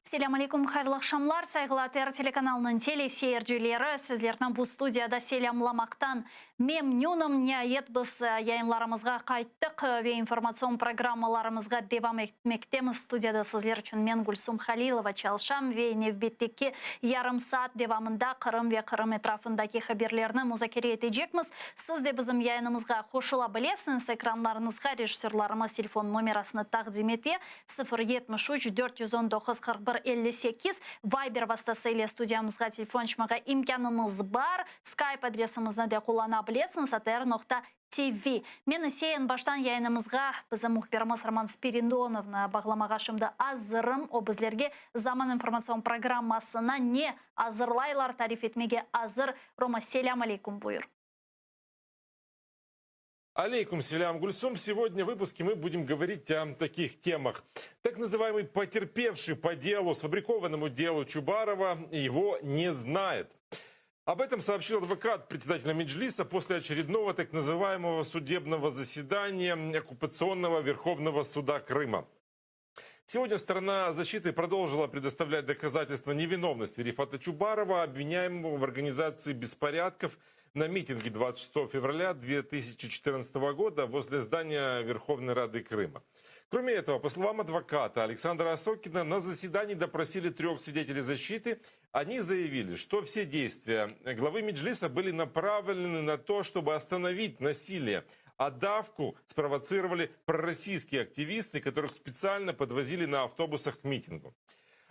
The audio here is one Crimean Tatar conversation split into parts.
Selâm aleyküm, hayırlı aqşamlar, sayğılı ATR telekanalınıñ teleseyircileri! Sizlerni bu studiyada selâmlamaqtan memnünim. Niayet, biz yayınlarımızğa qayttıq ve informatsion programmalarımızğa devam etmektemiz. Studiyada sizler içün men, Gülsum Halilova, çalışam ve nevbetteki yarım saat devamında Qırım ve Qırım etrafındaki haberlerni muzakere etecekmiz. Siz de bizim yayınımızğa qoşula bilesiñiz. Ekranlarıñızğa rejissörlarımız telefon nomerasını taqdim ete, 0 73 419 41 58. Viber vastası ile studiyamızğa telefon açmağa imkânıñız bar. Skype adresimizni de qullana bilesiñiz, atr noqta TV. Men ise eñ baştan yayınımızğa bizim mühbirimiz Roman Spiridonovnı bağlamağa şimdi azırım. O bizlerge Zaman informatsion programmasına ne azırlaylar tarif etmege azır. Roma, selâm aleyküm, buyur. Алейкум селям, Гульсум. Сегодня в выпуске мы будем говорить о таких темах. Так называемый потерпевший по делу, сфабрикованному делу Чубарова, его не знает. Об этом сообщил адвокат председателя Меджлиса после очередного так называемого судебного заседания оккупационного Верховного суда Крыма. Сегодня сторона защиты продолжила предоставлять доказательства невиновности Рифата Чубарова, обвиняемого в организации беспорядков на митинге 26 февраля 2014 года возле здания Верховной Рады Крыма. Кроме этого, по словам адвоката Александра Осокина, на заседании допросили трех свидетелей защиты. Они заявили, что все действия главы Меджлиса были направлены на то, чтобы остановить насилие, а давку спровоцировали пророссийские активисты, которых специально подвозили на автобусах к митингу.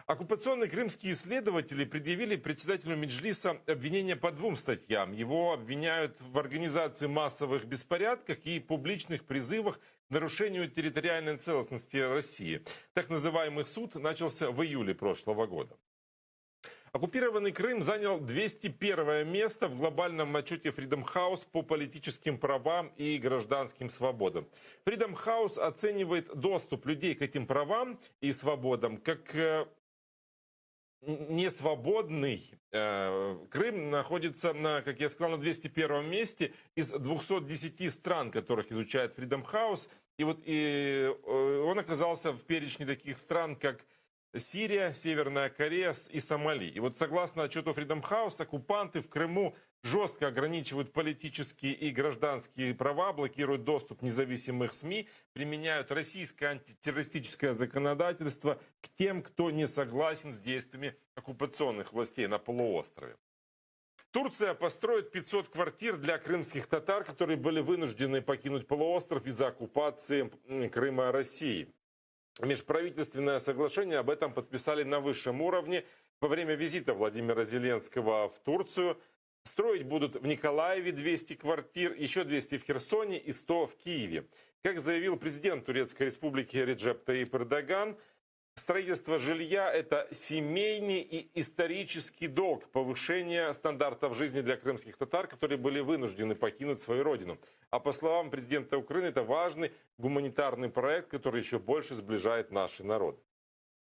Оккупационные крымские следователи предъявили председателю Меджлиса обвинение по двум статьям. Его обвиняют в организации массовых беспорядков и публичных призывах к нарушению территориальной целостности России. Так называемый суд начался в июле прошлого года. Оккупированный Крым занял 201 место в глобальном отчете Freedom House по политическим правам и гражданским свободам. Freedom House оценивает доступ людей к этим правам и свободам как несвободный. Крым находится, на, как я сказал, на 201 месте из 210 стран, которых изучает Freedom House. И вот и он оказался в перечне таких стран, как Сирия, Северная Корея и Сомали. И вот согласно отчету Freedom House, оккупанты в Крыму жестко ограничивают политические и гражданские права, блокируют доступ независимых СМИ, применяют российское антитеррористическое законодательство к тем, кто не согласен с действиями оккупационных властей на полуострове. Турция построит 500 квартир для крымских татар, которые были вынуждены покинуть полуостров из-за оккупации Крыма Россией. Межправительственное соглашение об этом подписали на высшем уровне во время визита Владимира Зеленского в Турцию. Строить будут в Николаеве 200 квартир, еще 200 в Херсоне и 100 в Киеве. Как заявил президент Турецкой республики Реджеп Таyyip Эрдоган, строительство жилья – это семейный и исторический долг повышения стандартов жизни для крымских татар, которые были вынуждены покинуть свою родину. А по словам президента Украины, это важный гуманитарный проект, который еще больше сближает наши народы.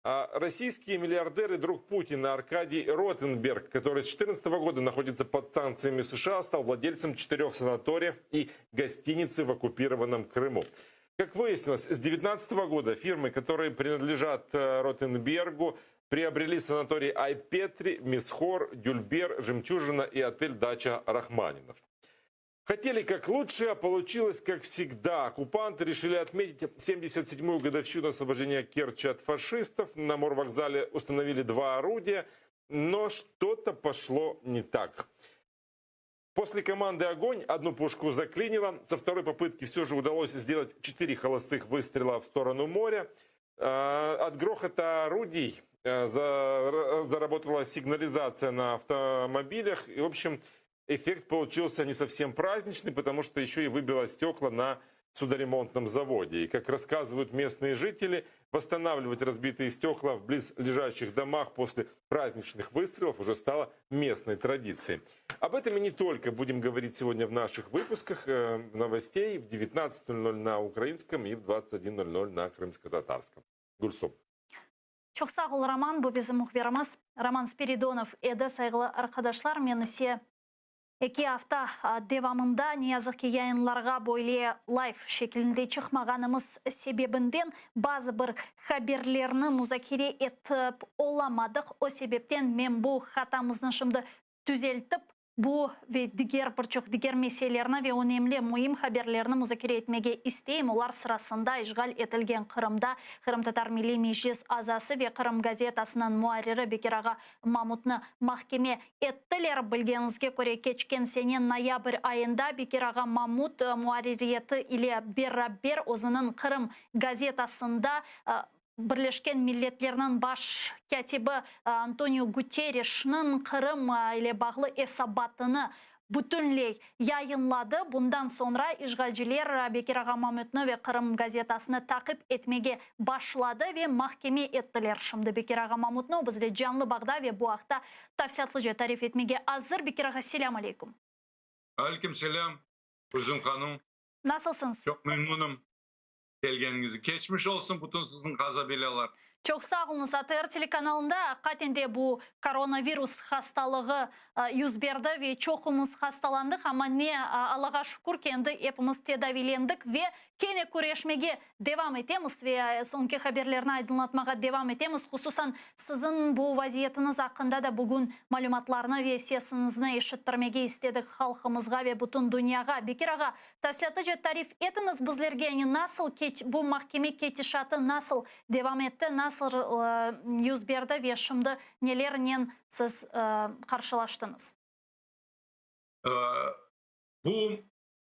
А российский миллиардер и друг Путина Аркадий Ротенберг, который с 2014 года находится под санкциями США, стал владельцем четырех санаториев и гостиницы в оккупированном Крыму. Как выяснилось, с 2019 года фирмы, которые принадлежат Ротенбергу, приобрели санаторий Айпетри, Мисхор, Дюльбер, Жемчужина и отель «Дача Рахманинов». Хотели как лучше, а получилось как всегда. Оккупанты решили отметить 77-ю годовщину освобождения Керчи от фашистов. На морвокзале установили два орудия, но что-то пошло не так. После команды «Огонь» одну пушку заклинило. Со второй попытки все же удалось сделать 4 холостых выстрела в сторону моря. От грохота орудий заработала сигнализация на автомобилях. И, в общем, эффект получился не совсем праздничный, потому что еще и выбило стекла на судоремонтном заводе. И, как рассказывают местные жители, восстанавливать разбитые стекла в близлежащих домах после праздничных выстрелов уже стало местной традицией. Об этом и не только будем говорить сегодня в наших выпусках новостей в 19.00 на украинском и в 21.00 на крымско-татарском. Гульсум. Çoq sağ ol, Roman, bu bizim mühbirimiz Roman Spiridonov edi, sayğılı arqadaşlar, men ise 2 afta devamında, ne yazıq ki, yayınlarğa böyle live şeklinde çıqmağanımız sebebinden bazı bir haberlerni muzakere etip olamadıq. O sebepten men bu hatamıznı şimdi tüzeltip, Bu ve diger bir çoq diger meselelerni ve önemli, müim haberlerni muzakere etmege isteyim. Olar sırasında işğal etilgen Qırımda Qırımtatar Milliy Meclis azası ve Qırım gazetasınıñ muarriri Bekir ağa Mamutnı mahkeme ettiler. Bilgeniñizge köre, keçken sene noyabr ayında Bekir ağa Mamut muarririyeti ile beraber özüniñ Qırım gazetasında Birleşken Milletlerniñ Baş kâtibi Antoniu Guterrişniñ Qırım ile bağlı esabatını bütünley yayınladı. Bundan soñra işğalciler Bekir ağa Mamutnı ve Qırım gazetasını taqip etmege başladı ve mahkeme ettiler. Şimdi Bekir ağa Mamutnı o bizle canlı bağda ve bu aqta tafsilâtlıca tarif etmege azır. Bekir ağa, selâm aleyküm. Aleyküm selâm, Gülsüm hanım. Nasılsıñız? Çoq memnunım kelgeniñizi. Keçmiş olsun bütün siziñ qaza-belâlar. Çoq sağ oluñız. ATR telekanalında aqiqaten de bu koronavirus hastalığı yüz berdi ve çoqumız hastalandıq, amma ne Allağa şükür ki, endi epimiz tedaviylendik ve kene küreşmege devam etemiz ve soñki haberlerni aydınlatmağa devam etemiz. Hususan, siziñ bu vaziyetiñiz aqqında da bugün malümatlarnı ve sesiñizni eşittirmege istedik halqımızğa ve bütün dünyağa. Bekir ağa, Tafsilâtlıca tarif etiñiz bizlerge, yani nasıl keç, bu mahkeme ketişatı nasıl devam etti, nasıl yüz berdi ve şimdi nelernen siz qarşılaştıñız? Bu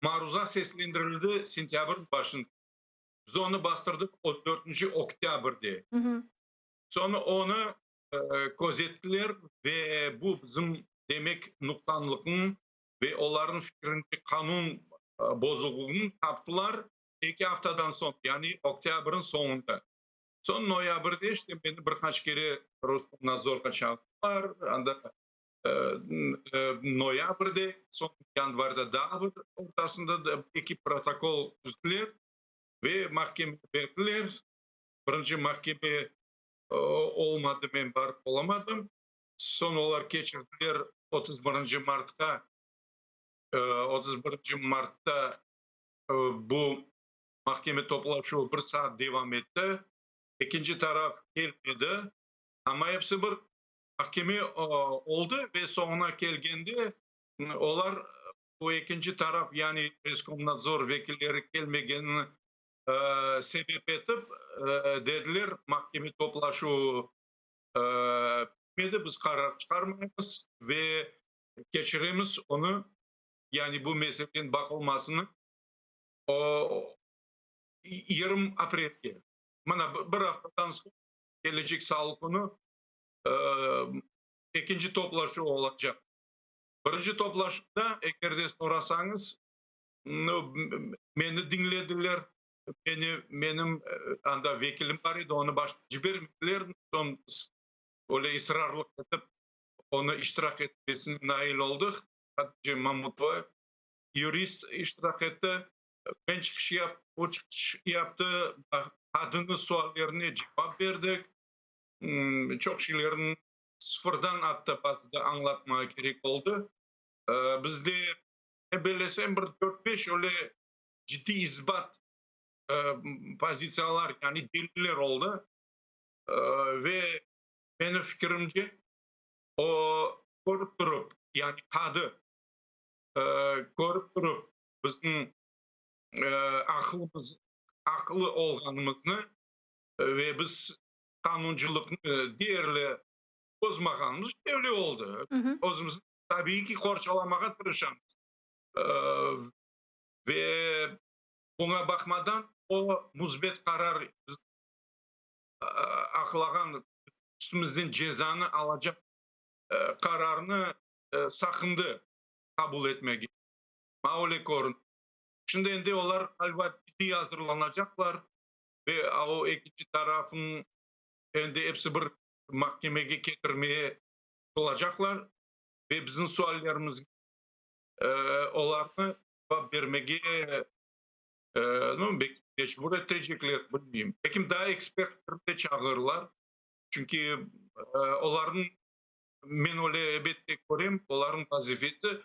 maruza seslendirildi sentâbr başında. Biz onı bastırdıq on dörtünci oktâbrde. Soñra onı közettiler ve bu bizim, demek, nuqsanlıqnıñ ve olarnıñ fikrince qanun bozulğanını taptılar 2 aftadan soñ, yani oktâbrniñ soñunda. Soñ noyabrde işte meni bir qaç kere Roskomnadzorğa çağırdılar, anda noyabrde, soñ yanvarda daa bir ortasında da eki protokol tizdiler ve mahkemege berdiler. Birinci mahkeme olmadı, men barıp olamadım. Soñ olar keçirdiler 31 martqa, 31 martta bu mahkeme toplaşuvı bir saat devam etti. Ekinci taraf kelmedi, amma episi bir mahkeme oldı ve soñuna kelgende olar bu ekinci taraf, yani Reskomnadzor vekilleri kelmegenini sebep etip dediler, mahkeme toplaşuvı bitmedi, biz qarar çıqarmaymız ve keçiremiz onı, yani bu meseleniñ baqılmasını o 20 aprelge. Mına bir aftadan soñ, kelecek salı künü ekinci toplaşuv olacaq. Birinci toplaşuvda, eger de sorasañız, meni diñlediler, Meni, menim anda vekilim bar edi, onı başta cibermediler, soñ biz öyle israrlıq etip, onı iştirak etmesine nail oldıq. Hatice Mamutova, yurist, iştirak etti. Men çıqış yaptım, o çıqış yaptı, qadınıñ suallerine cevap berdik. Çoq şeylerni sıfırdan atta bazıda añlatmağa kerek oldı. Bizde, men bellesem, bir dört-beş öyle ciddiy isbat pozitsiyalar, yani deliller oldı ve menim fikirimce, o körip turıp, yani qadı körip turıp bizim aqlımız, aqlı olğanımıznı ve biz qanuncılıqnı deyerli bozmağanımız, işte öyle oldı. Özümizni tabiiy ki qorçalamağa tırışamız. Ve buña baqmadan, o müsbet qarar biz aqlağan, üstümizden cezanı alacaq qararnı saqındı qabul etmege. Maña öyle köründi. Şimdi endi olar, ğaliba, ciddiy azırlanacaqlar ve o ekinci tarafnıñ endi episi bir mahkemege ketirmege tılacaqlar ve bizim suallerimizge olarnı cevap bermege nu, belki mecbur etecekler, bilmeyim. Belki daa ekspertlerni de çağırırlar, çünki olarnıñ, men öyle elbette körem, olarnıñ vazifesi.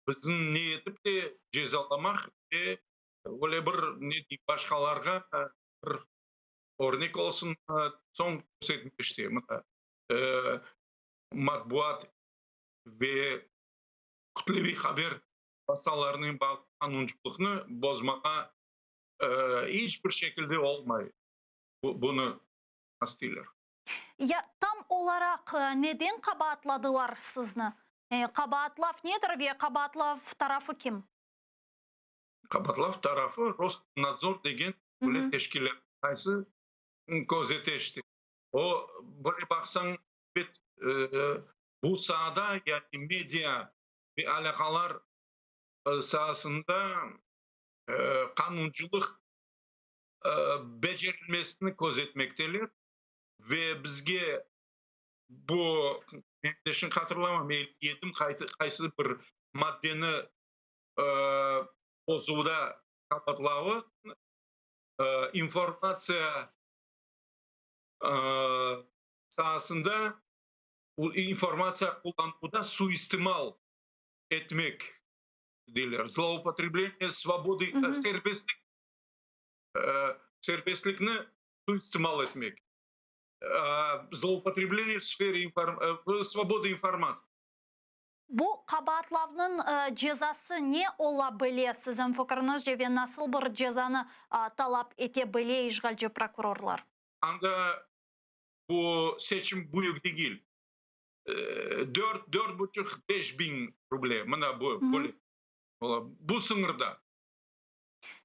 Bizni ne etip de cezalamaq ve öyle bir, ne deyim, başqalarğa bir örnek olsun, soñ körsetmek işte, mına, matbuat ve kütleviy haber vastalarınen bağlı qanuncılıqnı bozmağa iç bir şekilde olmay, bunı isteyler. Ya tam olaraq neden qabaatladılar sizni? Qabaatlav nedir ve qabaatlav tarafı kim? Qabaatlav tarafı Roskomnadzor degen böyle teşkilât, qaysı közete işte. O, böyle baqsañ, ebet, bu saada, yani media ve alâqalar saasında qanuncılıq becerilmesini közetmekteler ve bizge bu, men de şimdi hatırlamam, 57 qaysı bir maddeni bozuvda qabaatlavı, informatsiya saasında informatsiya qullanuvda suistimal etmek deyler, zloupotrebleniye svobody, serbestlik, serbestlikni suistimal etmek, zloupotrebleniye v sfere svobody informatsiya. Bu qabaatlavnıñ cezası ne ola bile, siziñ fikriñizce, ve nasıl bir cezanı talap ete bile işğalci prokurorlar? Anda bu seçim büyük degil. Dört, dört buçuq, 5000 ruble, mına bu, böyle, bu sıñırda.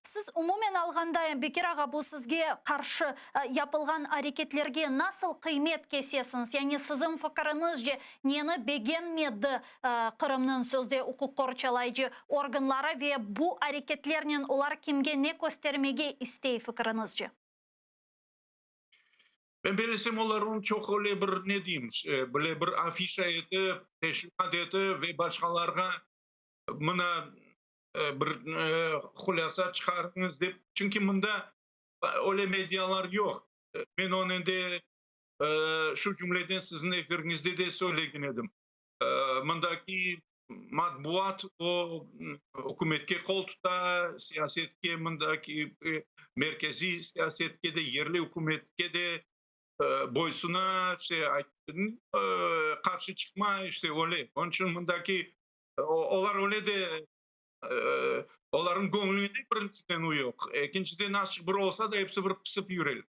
Siz umumen alğanda, Bekir ağa, bu sizge qarşı yapılğan areketlerge nasıl qıymet kesesiñiz? Yani siziñ fikiriñizce neni begenmedi Qırımnıñ sözde uquq qorçalayıcı organları ve bu areketlernen olar kimge ne köstermege istey fikiriñizce? Men bellesem, olar onı çoq öyle bir, ne deyim, böyle bir afişa etip, teşviqat etip ve başqalarğa mına bir hulâsa çıqarıñız dep, çünki mında öyle medialar yoq. Men onı endi şu cümleden siziñ efiriñizde de söylegen edim. Mındaki matbuat o ükümetke qol tuta, siyasetke, mındaki merkeziy siyasetke de, yerli ükümetke de boysuna, işte, qarşı çıqmay, işte, öyle. Onıñ içün mındaki olar öyle de olarnıñ göñlünde birinciden o yoq. Ekinciden, azçıq bir olsa da, episi bir pısıp yüreler.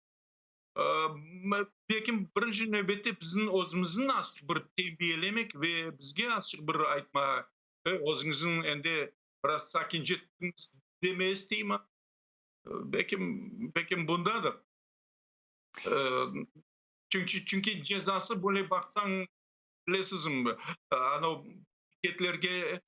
Lâkin birinci nevbette bizim özümüzni azçıq bir tenbiyelemek ve bizge azçıq bir aytma, özüñizniñ endi biraz sakince tutuñız deme isteyim. Belkim, belkim bundadır. Çünki, çünki cezası böyle baqsañ, bilesizmi, anau piketlerge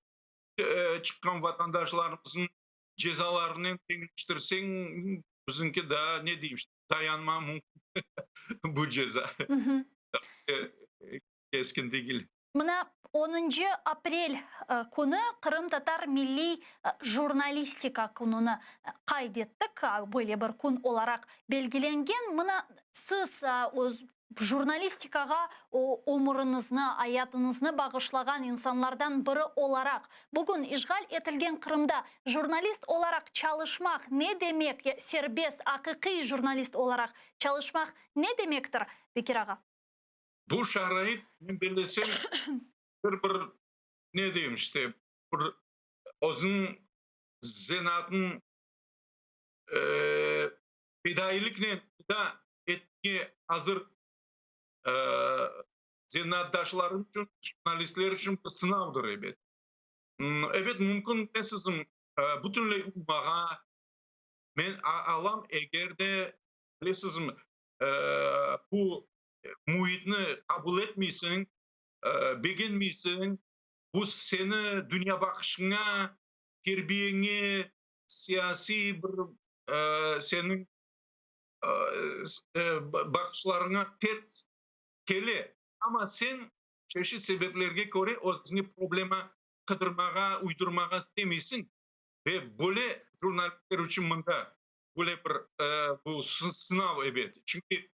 çıqqan vatandaşlarımıznıñ cezalarınen teñleştirseñ, bizimki daa, ne deyim, dayanma mümkün bu ceza. Keskin degil. Mına onuncı aprel künü Qırımtatar milliy jurnalistika kününi qayd ettik, böyle bir kün olaraq belgilengen. Mına siz öz Jurnalistikağa ömüriñizni, ayatıñıznı bağışlağan insanlardan biri olaraq, bugün işğal etilgen Qırımda jurnalist olaraq çalışmaq ne demek, serbest, aqiqiy jurnalist olaraq çalışmaq ne demektir, Bekir ağa? Bu şarait, men bellesem, bir bir, ne deyim, işte, bir özüniñ zenaatınıñ Fedailiknen feda etmege azır zenaatdaşlarım içün, jurnalistler içün bir sınavdır, ebet. Ebet, mümkün bilesizmi, bütünley uymağa men alam, eger de, bilesizmi, bu müitni qabul etmeysiñ, begenmeysiñ, bu seni dünyabaqışıña, terbiyeñe, siyasiy bir seniñ baqışlarıña ters kele, amma sen çeşit sebeplerge köre özüñe problema qıdırmağa, uydurmağa istemeysiñ ve böyle jurnalistler içün mında böyle bir bu sınav, ebet. Çünki.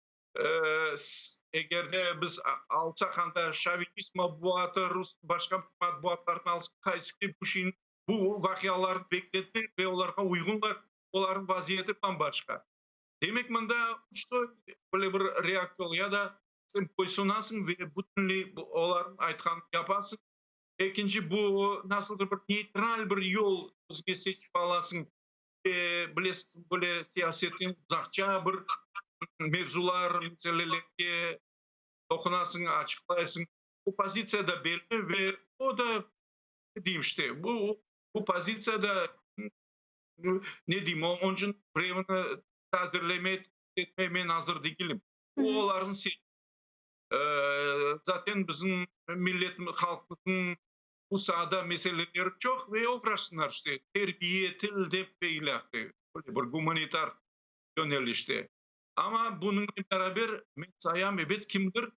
Eger de biz alsaq anda şovinist matbuatı, rus başqa matbuatlarnı alsaq, qaysı ki bu şeyni, bu vaqialarnı beklediler ve olarğa uyğunlar, olarnıñ vaziyeti bam-başqa. Demek, mında şu böyle bir reaktsiya ola, ya da sen boysunasıñ ve bütünley olarnıñ aytqanını yapasıñ. Ekinci, bu nasıldır bir neytral bir yol özüñe seçip alasıñ. Bilesiñ, böyle siyasetten uzaqça bir mevzular, meselelerge toqunasıñ, açıqlaysıñ. Bu pozitsiya da belli ve o da, ne deyim işte, bu bu pozitsiya da, ne deyim, onıñ içün birevni tazirleme, etmege men azır degilim. Bu olarnıñ zaten bizim millet, halqımıznıñ bu saada meseleleri çoq ve oğraşsınlar işte, terbiye, til dep ve ilâhre, böyle bir gumanitar yönelişte. Amma bunıñnen beraber men sayam, ebet, kimdir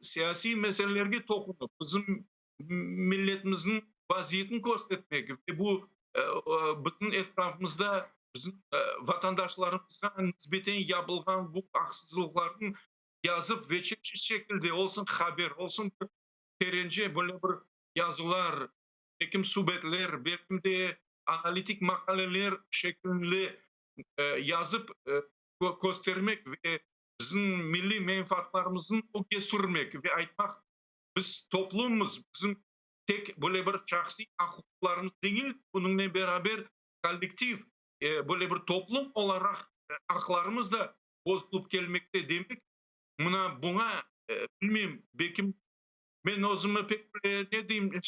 siyasiy meselelerge toqunıp, bizim milletimizniñ vaziyetini köstermek ve bu bizim etrafımızda bizim vatandaşlarımızğa nisbeten yapılğan bu aqsızlıqlarnıñ yazıp ve çeşit şekilde olsun haber, olsun bir terence böyle bir yazılar, belkim subetler, belkim de analitik maqaleler şeklinde yazıp köstermek ve bizim milliy menfaatlarımıznı ögge sürmek ve aytmaq, biz toplummız, bizim tek böyle bir şahsiy aq-uquqlarımız degil, bunıñnen beraber kollektiv, böyle bir toplum olaraq aqlarımız da bozulıp kelmekte demek, mına buña, bilmeyim, belkim men özümi pek bir, ne deyim,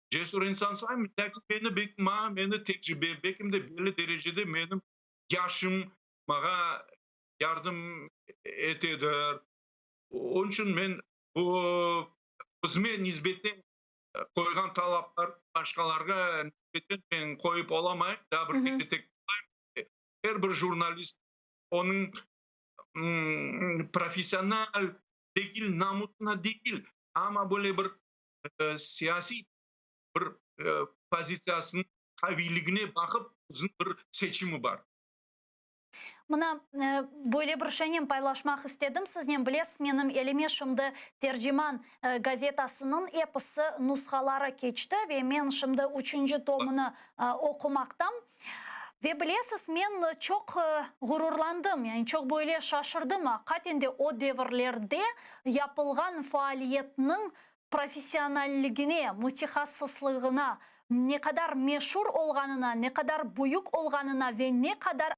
cesür insan saymım, lâkin meni belki maña meni tecribe, belkim de belli derecede menim yaşım maña yardım etedir. Onıñ içün men bu özüme nisbeten qoyğan talaplar başqalarğa nisbeten men qoyıp olamayım, daa bir kere tekrarlayım, er bir jurnalist onıñ professional degil, namusına degil, amma böyle bir siyasiy bir pozitsiyasınıñ qaviyligine baqıp özüniñ bir seçimi bar. Mına, böyle bir şeynen paylaşmaq istedim siznen. Bilesiz, menim elime şimdi Terciman gazetasınıñ episi nushaları keçti ve men şimdi üçünci tomını oqumaqtam. Ve bilesiz, men çoq ğururlandım, yani çoq böyle şaşırdım, aqiqaten de o devirlerde yapılğan faaliyetniñ professionalligine, mütehassıslığına, ne qadar meşur olğanına, ne qadar büyük olğanına ve ne qadar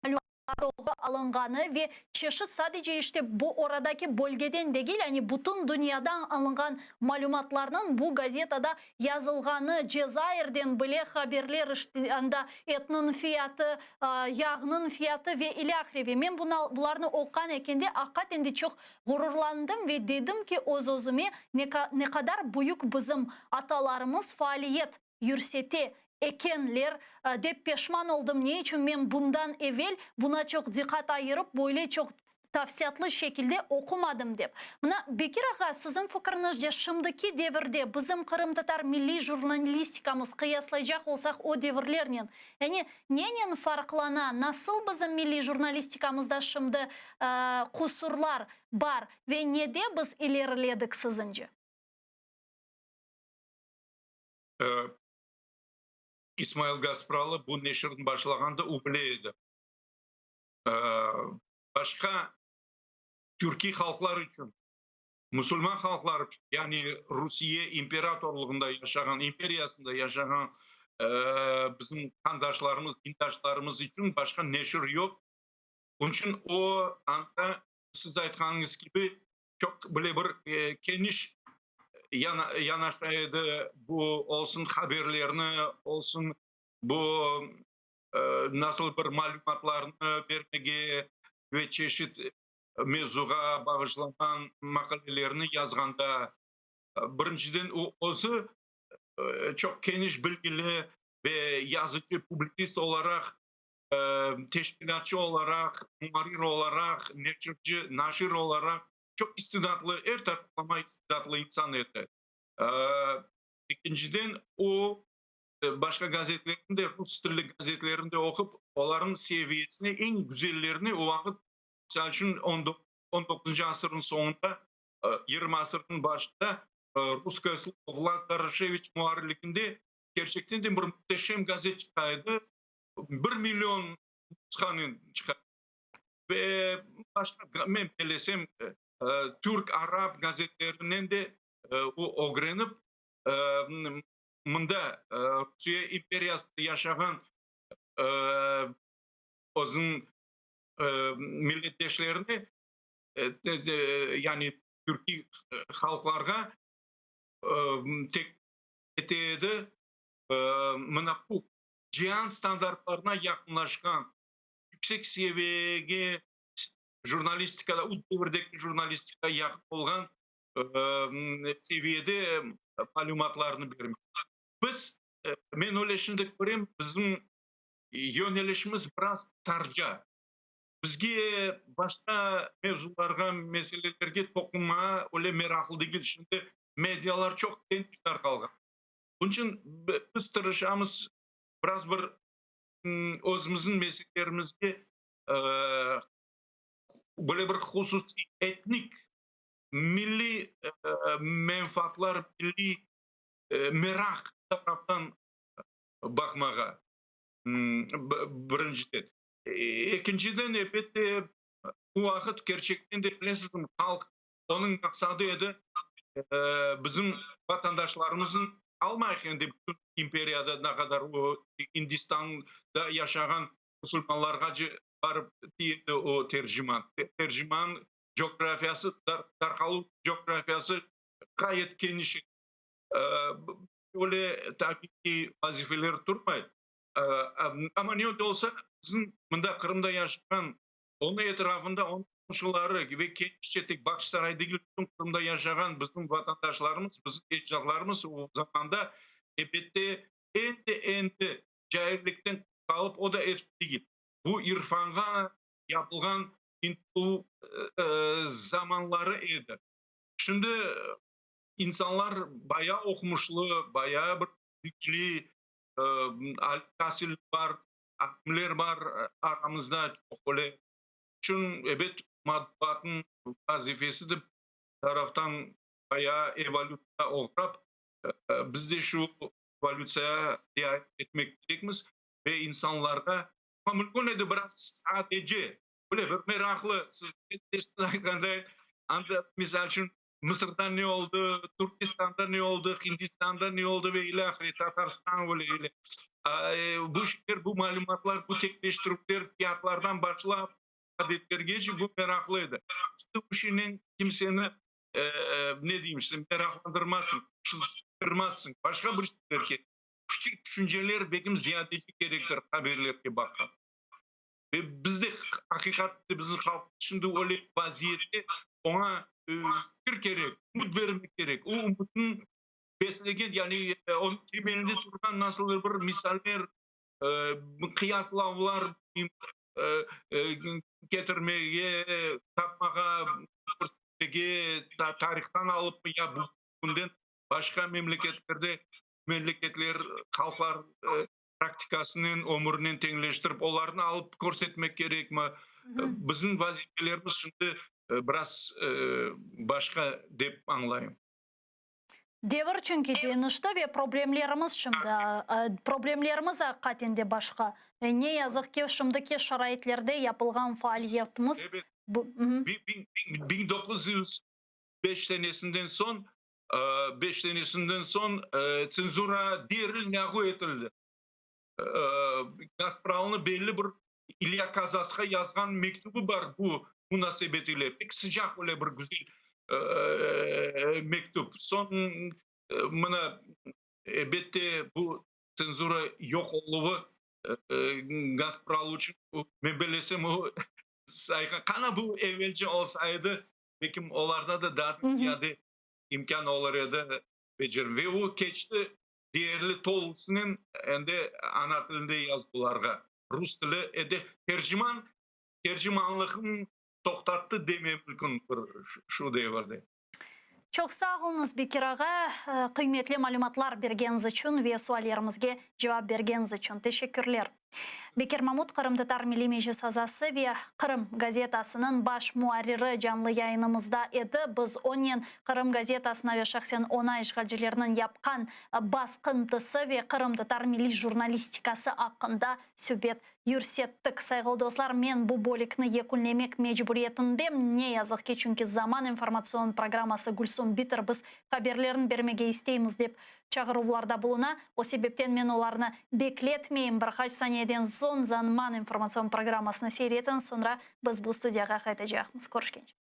malümatlar doğru alınğanı ve çeşit sadece işte bu oradaki bölgeden degil, yani bütün dünyadan alınğan malümatlarnıñ bu gazetada yazılğanı, Cezairden bile haberler işte anda etniñ fiyatı, yağnıñ fiyatı ve ilâhre. Ve men bularnı oquğan ekende aqiqaten de çoq Ğururlandım ve dedim ki, öz-özüme, ne qadar büyük bizim atalarımız faaliyet yürsete ekenler, dep peşman oldım, ne içün men bundan evel buna çoq diqqat ayırıp, böyle çoq tafsiyatlı şekilde oqumadım, dep. Mına, Bekir ağa, siziñ fikriñizce, şimdiki devirde bizim qırımtatar milliy jurnalistikamız qıyaslaycaq olsaq o devirlernen, yani Nenen farqlana, nasıl bizim milliy jurnalistikamızda şimdi qusurlar bar ve nede biz ileriledik siziñce? İsmail Gaspralı bu neşirni başlağanda o bile edi. Başqa türkiy halqlar içün, musulman halqları içün, yani Rusiye imperatorlığında yaşağan, imperiyasında yaşağan bizim qandaşlarımız, dindaşlarımız içün başqa neşir yoq. Onıñ içün o anda siz aytqanıñız kibi çoq bile bir keniş yanaşa edi, bu olsun haberlerni, olsun bu nasıl bir malümatlarnı bermege ve çeşit mevzuğa bağışlanğan maqalelerni yazğanda, birinciden, o özü çoq keniş bilgili ve yazıcı, publitsist olaraq, teşkilâtçı olaraq, muarrir olaraq, neşirci, naşir olaraq çoq istidatlı, er taraflama istidatlı insan edi. Ekinciden, o, başqa gazetlerni de, rus tilli gazetlerni de oqup, olarnıñ seviyesine, eñ güzellerini o vaqıt. Misal içün, on doquzıncı asırnıñ soñunda, yigirmi asırnıñ başında Russkoye slovo Vlas Doroşeviç muarrirliginde kerçekten de bir müteşem gazet çıqa edi, bir million nushanen çıqa ve başqa, men bellesem, türk, arap gazetlerinden de o ögrenip, mında Rusiye imperiyasında yaşağan özüniñ milletdeşlerini, yani türkiy halqlarğa teklif ete edi, mına bu cian standartlarına yaqınlaşqan yüksek seviyege jurnalistikada, o devirdeki jurnalistikağa yaqın olğan seviyede malümatlarnı bermek. Biz, men öyle şimdi körem, bizim yönelişimiz biraz tarca. Bizge başqa mevzularğa, meselelerge toqunmağa öyle meraqlı degil. Şimdi medialar çoq keniş tarqalğan. Bunıñ içün biz tırışamız biraz bir özümizniñ meselerimizge böyle bir hususiy etnik, milliy menfaatlar, milliy meraq taraftan baqmağa, birinciden. Ekinciden, elbette, bu vaqıt kerçekten de, bilesizmi, halq, onıñ maqsadı edi, bizim vatandaşlarımıznıñ, almayıq endi bütün imperiyada ne qadar o Indistanda yaşağan musulmanlarğace barıp tiyedi o Terciman. Terciman coğrafiyası, tarqaluv coğrafiyası ğayet keniş edi. Öyle tabiiy ki, vazifeler turmay. Amma ne de olsa, bizim mında Qırımda yaşağan, onıñ etrafında, onıñ qomşuları ve kenişçe tek Bağçasaray degil, bütün Qırımda yaşağan bizim vatandaşlarımız, bizim ecdatlarımız o zamanda, elbette, endi-endi caillikten qurtalıp, o da episi degil, bu irfanğa yapılğan ıntıluv zamanları edi. Şimdi insanlar bayağı oqumışlı, bayağı bir bilgili, aliy tasil bar, alimler bar aramızda çoq öyle. İçün, ebet, matbuatnıñ vazifesi de bir taraftan bayağı evolütsiya oğrap, biz de şu evolütsiyağa riayet etmek kerekmiz ve insanlarğa, amma mümkün edi biraz sadece, böyle bir meraqlı, siz aytqanday, anda, misal içün, Mısırda ne oldı, Türkistanda ne oldı, Hindistanda ne oldı ve ilâhre, Tatarstan öyle öyle. Bu şeyler, bu malümatlar, bu teñleştirüvler fiyatlardan başlap adetlergece bu meraqlı edi. Şimdi bu şeynen kimseni, ne deyim size, meraqlandırmazsıñ, çıldırtmazsıñ. Başqa bir şeyler kerek. Fikir, tüşünceler belkim ziyadece kerektir haberlerge baqqanda. Ve biz de aqiqatta bizim halq şimdi öyle vaziyette, oña fikir kerek, ümüt bermek kerek. O ümütni beslegen, yani onıñ temelinde turğan nasıldır bir misaller, qıyaslavlar ketirmege, tapmağa, körsetmege, tarihtan alıp ya bugünden başqa memleketlerde, memleketler, halqlar praktikasınen, ömürinen teñleştirip, olarnı alıp körsetmek kerekmi? Bizim vazifelerimiz şimdi biraz başqa, dep añlayım. Devir çünki deñişti ve problemlerimiz şimdi, problemlerimiz aqiqaten de başqa. Ve ne yazıq ki, şimdiki şaraitlerde yapılğan faaliyetimiz bu. 1905 senesinden soñ Beş senesinden soñ tsenzura derli lâğu etildi. Gaspralını belli bir İlya Kazasqa yazğan mektübi bar bu munasebet ile. Pek sıcaq öyle bir güzel mektüp. Soñ mına, elbette, bu tsenzura yoq oluvı Gaspral içün, men bellesem, o sayğan, qana bu evelce olsa edi, Belkim olarda da daa da ziyade imkân olur edi becermek. Ve o keçti deyerli tolusınen endi ana tilinde yazdılarğa. Rus tili edi. Terciman tercimanlıqnı toqtattı deme mümkün bir şu devirde. Çoq sağ oluñız, Bekir ağa, qıymetli malümatlar bergeniñiz içün ve suallerimizge cevap bergeniñiz içün. Teşekkürler. Bekir Mamut, Qırımtatar Milliy Meclis azası ve Qırım gazetasınıñ baş muarriri canlı yayınımızda edi. Biz onen Qırım gazetasına ve şahsen oña işğalcilerniñ yapqan basqıntısı ve qırımtatar milliy jurnalistikası aqqında subet yürsettik. Sayğılı dostlar, men bu bölükni yekünlemek mecburiyetindem, ne yazıq ki, çünki Zaman informatsion programması Gülsum bitir, biz haberlerni bermege isteymiz dep çağıruvlarda buluna. O sebepten men olarnı bekletmeyim, bir qaç saniyeden soñ Zaman informatsion programmasını seyir etiñ, soñra biz bu studiyağa qaytacaqmız. Körüşkence.